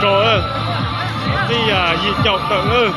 Rau txij yim caum tawm lawm.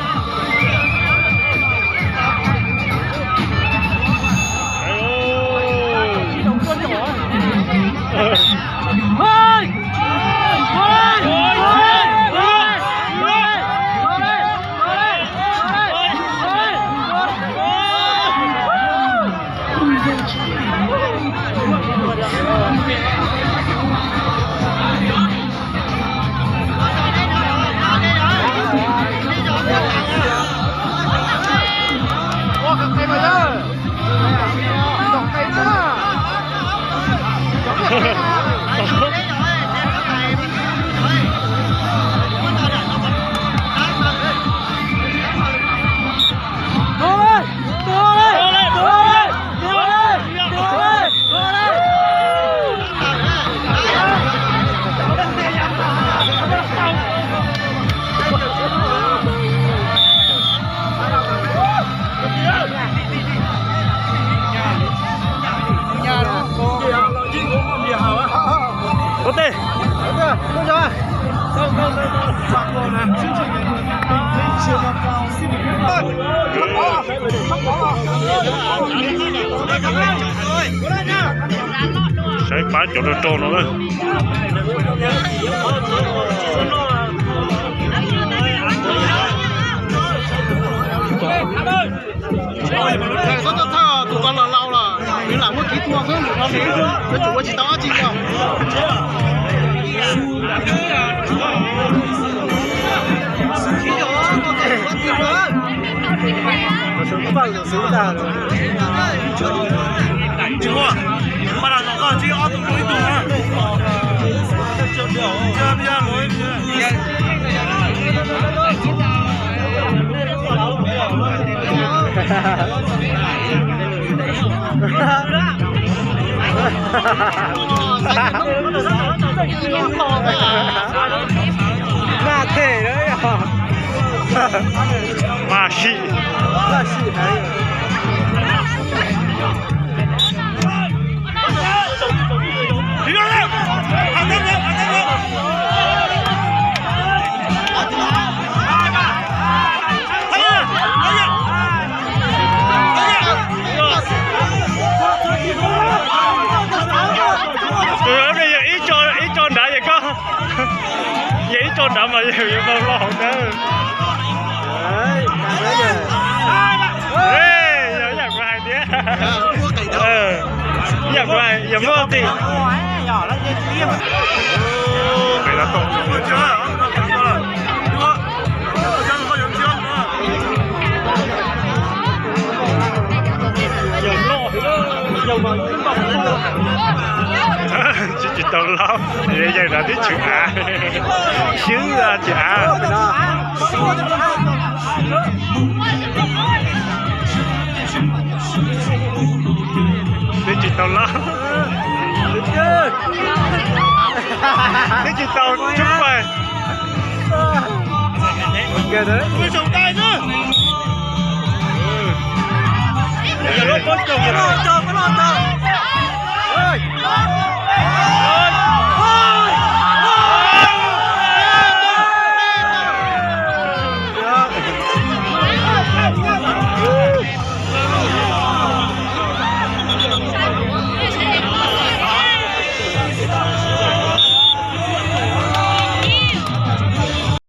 Ua ntej. Saib pab cov rau rau no na. Txhob txhawj, tus ko los laus lawm, nws lam muaj kev tuag xwb, nws no nws yuav tsum ua tsis tau dab tsi li. Tsis ua, mas lam zov koj tsib ob tug zoo ib tug na. Maj them na yog. Maj sim. Maj sim heev. Tus yog ib tso, ib tso nrad yog koj, yog ib tso nrad mas yog yuav npau lo hauv ntawd. Yog ib yam kuv hais tias, ib yam kuv hais, yog muaj tim. Tsis tsis tau laub, yawg no twb tsis av, swb tsis av. Twb tsis tau laub, twb tsis tau cub pais.